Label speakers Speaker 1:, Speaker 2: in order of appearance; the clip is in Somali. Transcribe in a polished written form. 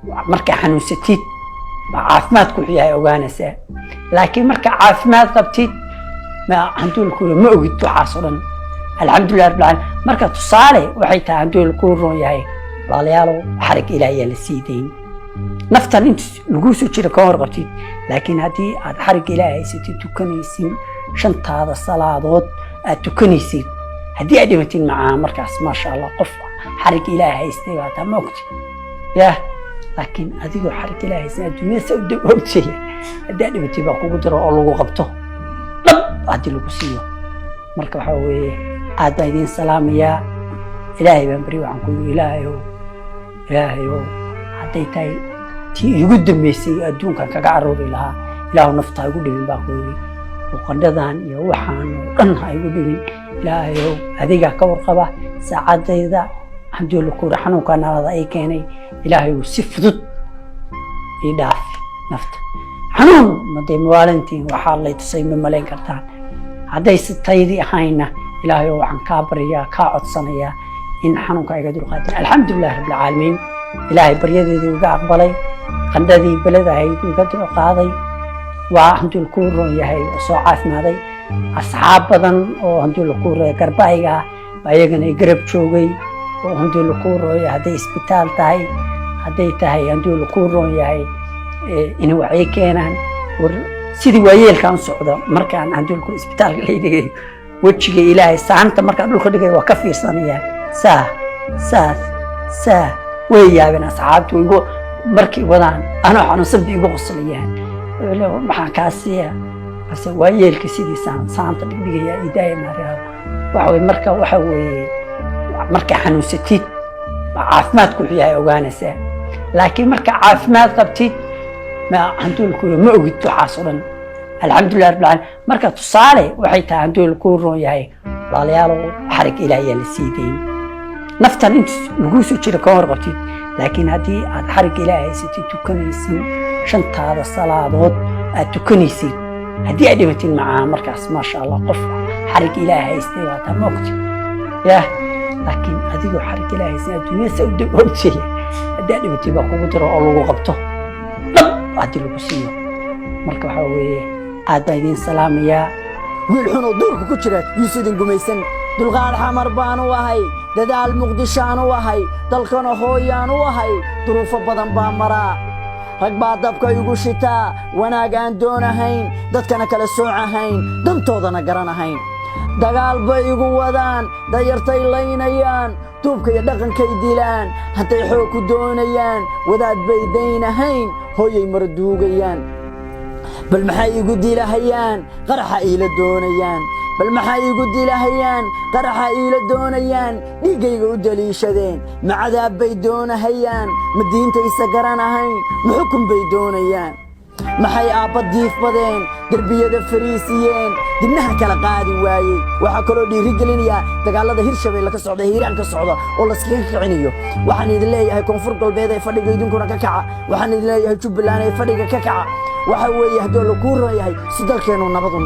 Speaker 1: Markaa xanuunsatid baa caafimaadku wuxuu yahay ogaanaysaa, laakiin markaa caafimaad qabtid ma handuu ku ma ogid waxaas oo dhan. Alxamdulilah rabbil caalamiin. Marka tusaale waxay tahay, handuu kuu roon yahay, walaalayaalow, xarig Ilaah ayaa la sii dayn. Naftan inta laguu soo jira kama warqabtid, laakiin haddii aad xarigga Ilaah haysatid, tukanaysid shantaada salaadood aad tukanaysid, haddii aad dhimatid macaa markaas, maasha Allah, qof xarigga Ilaah haystay baa taa, ma ogti yah. Laakiin adigoo xarigga Ilaah haysan adduunyada sa u ordaya, haddii aad dhimatid baa kugu daro oo lagu qabto dhab haddii lagu siiyo. Marka waxaa weeye, aad baan idiin salaamayaa. Ilaahay baan beri, waxaan ku yidhi, Ilaahayow, Ilaahayow, hadday tahay tii iigu dambeysay adduunkan kaga caruuri lahaa, Ilaahu nafta ha igu dhibin baa ku yidhi, oo qandhadan iyo waxaan oo dhan ha igu dhibin. Ilaahayow, adigaa ka warqaba saacadayda haddii la kuuri xanuunka nalada ay keenay. Ilaahayow, si fudud ii dhaafi nafta. Xanuun madee mawaalintiin waxaa lay tusay, ma malayn kartaan. Haddayse taydii ahayna, Ilaahayow, waxaan kaa baryaa, kaa codsanayaa in xanuunka iga dulqaatin. Alxamdulilah rabbilcaalamiin, Ilaahay baryadeedii iga aqbalay, qandhadii beleda ahayd iga dulqaaday. Waa handuu kuu roon yahay oo soo caafimaaday. Asxaab badan oo handuu lakuu rooya garbahayga ah baa iyagana i garab joogay, oo handuu lakuu rooya hadday isbitaal tahay, hadday tahay handuu lakuu roon yahay inay waxay keenaan. War sidii waayeelkaan socda markaan handuu lakuu isbitaalka la dhigayo, wejiga Ilaahay saanta markaan dhulka dhigayo waa ka fiirsanaya. Saa saas saa way yaabeen asxaabtu igu markay wadaan anoo xanuunsan bay igu qoslayaan. Maxaan kaa siiya base waayeelka sidiisaan saanta dhigdhigaya idaaya maariyaa. Waxa weye, marka waxa weeye, markaa xanuunsatid baa caafimaadku wuxuu yahay ogaanaysaa, laakiin markaa caafimaad qabtid ma handuu ku ma ogid waxaas oo dhan. Alxamdulilah rabbil caalamiin. Marka tusaale waxay tahay, handuu kuu roon yahay, walaalayaalow, xarig Ilaah ayaa la sii dayn. Naftan inta laguu soo jira kama warqabtid, laakiin haddii aad xarigga Ilaah haysatid, tukanaysid shantaada salaadood aad tukanaysid, haddii aad dhimatid macaa markaas, maasha Allah, qof xarig Ilaah haystay baa taa, ma ogti yah. Laakiin adigoo xarig Ilaah haysan adduunyada sa u ordaya, haddii aad dhimatid baa kugu daro oo lagu qabto dhab haddii lagu siiyo. Marka waxaa weeye, aad baan idiin salaamayaa.
Speaker 2: Wiil xun oo duurka ku jira yuusidin gumaysan. Dulqaad Xamar baan u ahay, dadaal Muqdishaan u ahay, dalkana hooyaan u ahay. Duruufo badan baa maraa, rag baa dabka igu shitaa, wanaag aan doonahayn, dadkana kala soocahayn, dantoodana garanahayn. Dagaal bay igu wadaan, dayartay laynayaan, duubka iyo dhaqankay dilaan, hadday xoog ku doonayaan, wadaad bay daynahayn, hooyay mara duugayaan. Bal maxay igu dilahayaan? Qaraxa iila doonayaan. Bal maxay igu dilahayaan? Qaraxa iila doonayaan. Dhiiggayga u daliishadeen, ma cadaab bay doonahayaan? Ma diintaysa garanahayn? Ma xukun bay doonayaan? Maxay aabba diifbadeen, derbiyada fariisiyeen, dibnaha kala qaadi waayey? Waxaa kaloo dhiirigelinayaa dagaalada Hirshabelle ka socda, Hiiraan ka socda oo layskaga kicinayo. Waxaan idin leeyahay, Koonfur Galbeed ee fadhiga idinkuna ka kaca. Waxaan idin leeyahay, Jubbaland ee fadhiga ka kaca. Waxa weeye, haddii la kuu ron yahay, si dalkeennu nabad u noqo.